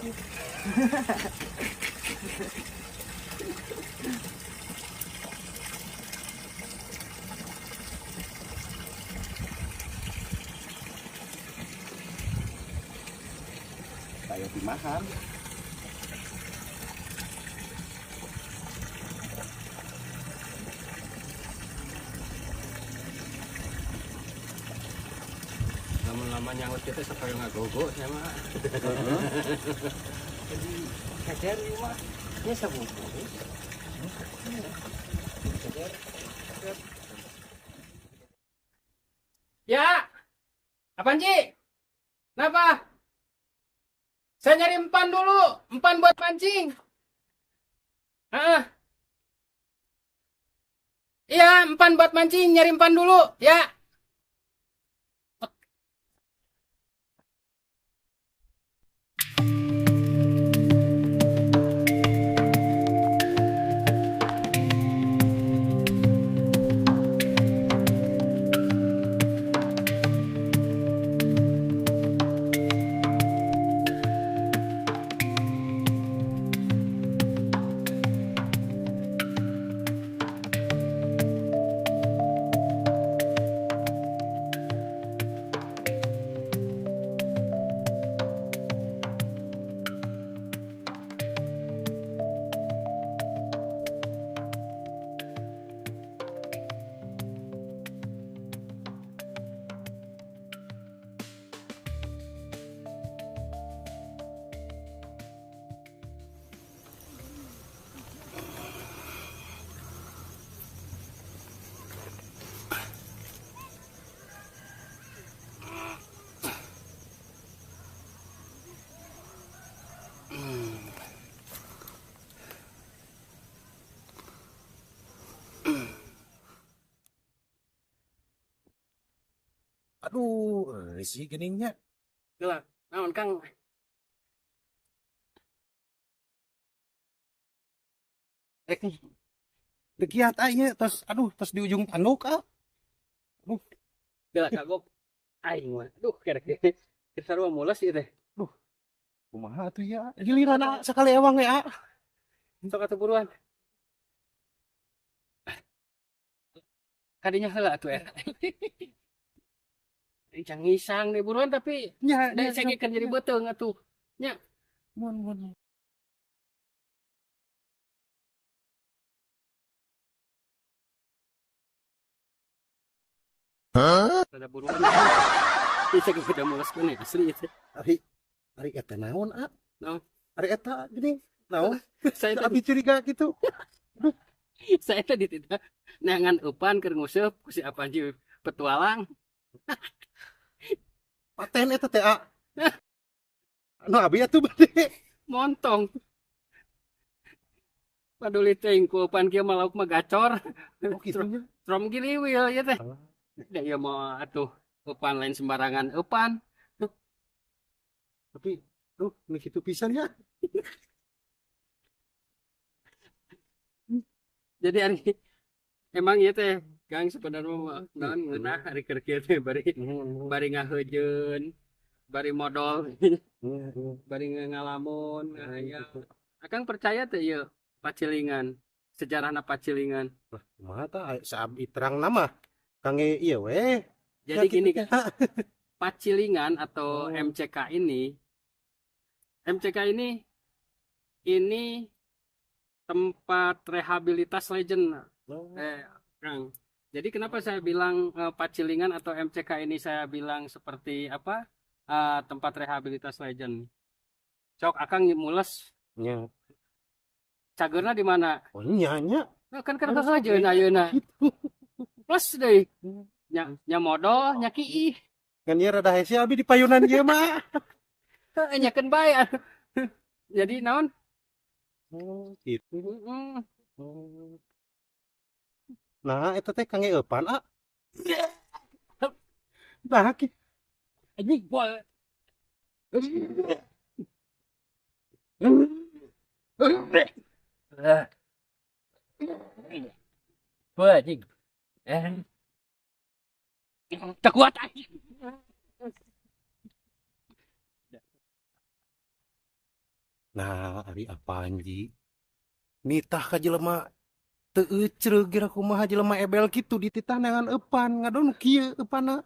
Saya dimakan. Lama-lama nyangut kita supaya ngagogo saya mah. Jadi kejar ieu mah. Nya sabungkus. Kejar. Ya. Apaan, Ji? Kenapa? Saya nyari empan dulu, empan buat mancing. Ah. Iya, empan buat mancing, nyari empan dulu, ya. Aduh, si geningnya. Gelah, naon Kang? Rek dekiat aya terus aduh terus di ujung tanduk ah. Aduh, Gelah kagok. Aing mah. Aduh, kira-kira sarua mules ieu teh. Duh. Kumaha atuh ya? Giliran ah, sekali ewang ya. Sok atuh buruan. Kadinya heula atuh eta. Cang ngisang deh buruan tapi nya da cengkeun jadi beuteung atuh. Nya. Mun mun. Hah? Rada buruan. Bisa kita mules keneh asli ieu teh. Ari ari eta naon ah? Naon? Ari eta gini naon? Saya tadi abi curiga gitu. Aduh. Saya tadi tidak neangan eupan keur nguseup ku si Apanji petualang. Paten eta teh a. Anu abi atuh bade. Montong. Paduli teuing ku eupan kieu mah lauk mah gacor. Oh kitu nya. Trom giliwil ieu teh. Da ieu mah atuh eupan lain sembarangan eupan. Tapi duh nu kitu pisan nya. Jadi ari emang ieu teh Kang sebenarnya mah naon ngeunah ari keur kieu teh bari bari ngaheujeun, bari modol, bari ngalamun, ngahayal. Akang percaya teh ieu pacilingan, sejarahna pacilingan. Lah, kumaha tah saabi terang nama Kang ieu we. Jadi Ya, gini, gitu. Kang. Pacilingan atau MCK ini, MCK ini tempat rehabilitas legend. Oh. Kang. Jadi kenapa saya bilang Pacilingan atau MCK ini saya bilang seperti apa? Tempat rehabilitas legend. Cok akang mules. Nya. Cageurna di mana? Oh nya nya. Nah, kan kan aja ayeuna. Gitu. Plus deui. Nya nya modal nya kiih. Kan ieu rada hese abi di payunan ieu mah. Heuh nya keun bae. Jadi naon? Oh, gitu. Heeh. Oh. Nah, eta teh kangge eupan ah. Nah, ki. Anjing bol. Bol anjing. Tak kuat anjing. Nah, ari Apanji nitah ka jelema teu eucreug, geura kumaha jelema ebel kitu dititah neangan eupan, ngadon kieu eupanna.